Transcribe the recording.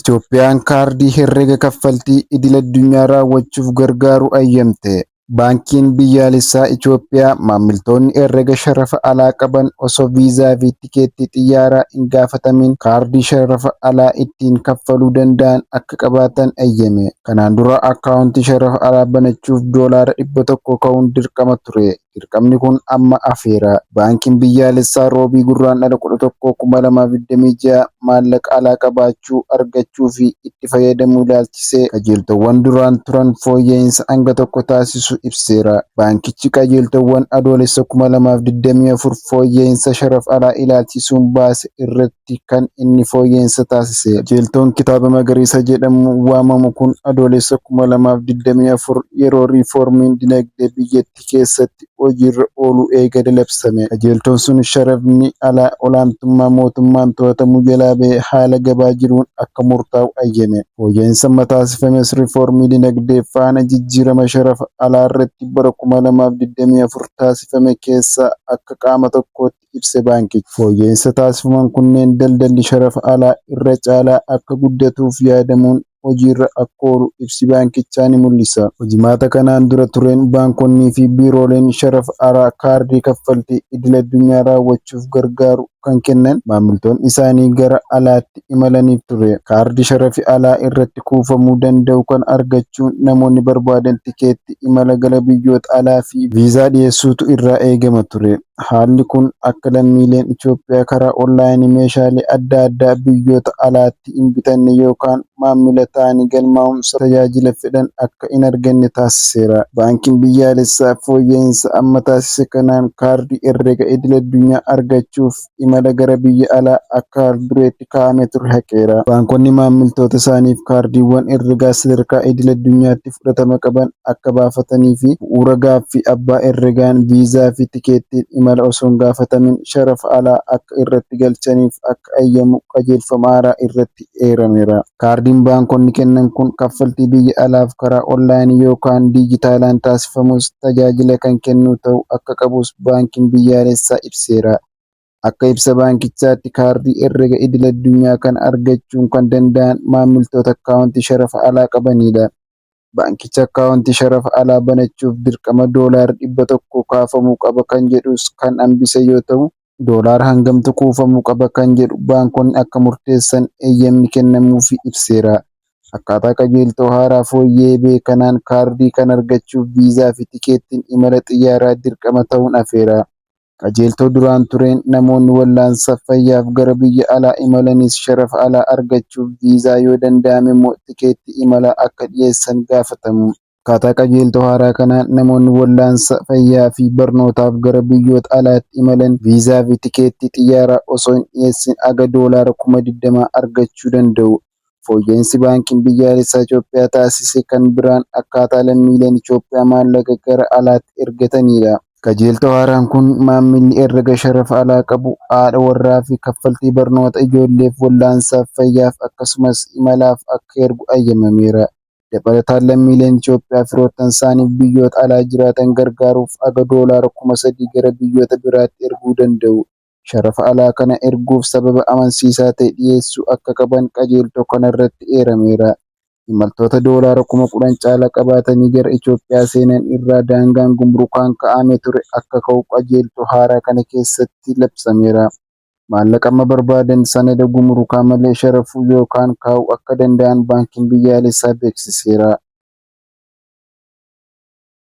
Itoophiyaan kaardii herrega kaffaltii idil-addunyaa raawwachuuf gargaaru ayyamte. Baankiin Biyyaalessaa Itoophiyaa maamiltoonni herrega sharafa alaa qaban osoo viizaa fi tikeettii xiyyaaraa hin gaafatamiin kaardii sharafa alaa ittiin kaffaluu danda'an akka qabaatan eeyyame. Kanaan dura akkaawuntii sharafa alaa banachuuf doolaara 100 ka'uun dirqama ture. Dirqamni kun amma hafeera. Baankiin Biyyaalessaa Roobii Gurraandhala 11, 2026 maallaqa alaa qabaachuu, argachuu fi itti fayyadamuu ilaalchisee qajeeltowwan duraan turan fooyya'iinsa hanga tokko taasisu ibseera. Baankichi qajeeltowwan Adoolessa 2024 fooyya'iinsa sharafa alaa ilaalchisuun baase irratti kan inni fooyya'iinsa taasise. Qajeeltoon kitaaba magariisa jedhamuun waamamu kun Adoolessa 2024 yeroo riifoormiin dinagdee biyyattii keessatti hojiirra ooluu eegale labsame. Qajeeltoon sun sharafni alaa olaantummaa mootummaan to'atamuu jalaa ba'ee haala gabaa jiruun akka murtaa'u ayyame. Fooyya'iinsa amma taasifames riifoormii dinagdee faana jijjiirama sharafa alaarratti bara 2024 taasifame keessaa akka qaama tokkootti ibse baankichi. Fooyya'iinsa taasifaman kunneen daldalli sharafa alaa irra caalaa akka guddatuuf yaadamuun hojiirra akka oolu ibsi baankichaa ni mul'isa. Hojimaata kanaan dura tureen baankonnii fi biirooleen sharafa alaa kaardii kaffaltii idil-addunyaa raawwachuuf gargaaru kan kennan maamiltoonni isaanii gara alaatti imalaniif ture. Kaardii sharafi alaa irratti kuufamuu danda'u kana argachuun namoonni barbaadan tikeettii imala gara biyyoota alaa fi viizaa dhiyeessuutu irraa eegama ture. Haalli kun akka lammiileen Itoophiyaa karaa onlaayinii meeshaalee adda addaa biyyoota alaatti hin bitanne yookaan maamila ta'anii galmaa'uun tajaajila fedhan akka hin arganne taasiseera. Baankiin Biyyaalessaa fooyya'iinsa amma taasise kanaan kaardii herrega idil-addunyaa argachuuf imala gara biyya alaa akka haal-dureetti kaa'amee ture haqeera. Baankonni maamiltoota isaaniif kaardiiwwan herregaa sadarkaa idil-addunyaatti fudhatama qaban akka baafatanii fi bu'uura gaaffii abbaa herregaan viizaa fi tikeettiin imala osoo hin gaafatamin sharafa alaa akka irratti galchaniif akka ayyamu qajeelfama haaraa irratti eerameera. Kaardiin baankonni kennan kun kaffaltii biyya alaaf karaa onlaayinii yookaan diijitaalaan taasifamus tajaajila kan kennu ta'uu akka qabus Baankiin Biyyaalessaa ibseera. Akka ibsa baankichaatti kaardii herrega idil-addunyaa kana argachuun kan danda'an maamiltoota akkaawuntii sharafa alaa qabanidha. Baankichi akkaawuntii sharafa alaa banachuuf dirqama doolaarri 100 kaafamuu qaba kan jedhus kan hambise yoo ta'u, doolaara hangamtu kuufamuu qaba kan jedhu baankonni akka murteessan eeyyamni kennamuufii ibseera. Akkaataa qajeeltoo haaraa fooyya'ee bahe kanaan kaardii kana argachuuf viizaa fi tikeettiin imala xiyyaaraa dirqama ta'uun hafeera. Qajeeltoo duraan tureen namoonni wallaansa fayyaaf gara biyya alaa imalanis sharafa alaa argachuuf viizaa yoo danda'amemmoo tikeettii imalaa akka dhiyeessan gaafatamu. Akkaataa qajeeltoo haaraa kanaan namoonni wallaansa fayyaa fi barnootaaf gara biyyoota alaatti imalan viizaa fi tikeettii xiyyaaraa osoo hin dhiyeessin haga doolaara 20,000 argachuu danda'u. Fooyya'iinsi Baankiin Biyyaalessaa Itoophiyaa taasise kan biraan akkaataa lammiileen Itoophiyaa maallaqa gara alaatti ergataniidha. Qajeeltoo haaraan kun maammilli herrega sharafa alaa qabu haadha warraa fi kaffaltii barnoota ijoolleef, wallaansaaf, fayyaaf akkasumas imalaaf akka ergu hayyamameera. Dabalataan lammiileen Itoophiyaa firoottansaaniif biyyoota alaa jiraatan gargaaruuf haga doolaara 3,000 gara biyyoota biraatti erguu danda'u. Sharafa alaa kana erguuf sababa amansiisaa ta'e dhiyeessuu akka qaban qajeeltoo kanarratti eerameera. Imaltoota doolaara 10,000 caalaa qabaatanii gara Itoophiyaa seenan irraa daangaan gumrukaan kaa'amee ture akka ka'u qajeeltoo haaraa kana keessatti labsameera. Maallaqa amma barbaadan sanada gumrukaa malee sharafuu yookaan kaa'uu akka danda'an Baankiin Biyyaalessaa beeksiseera.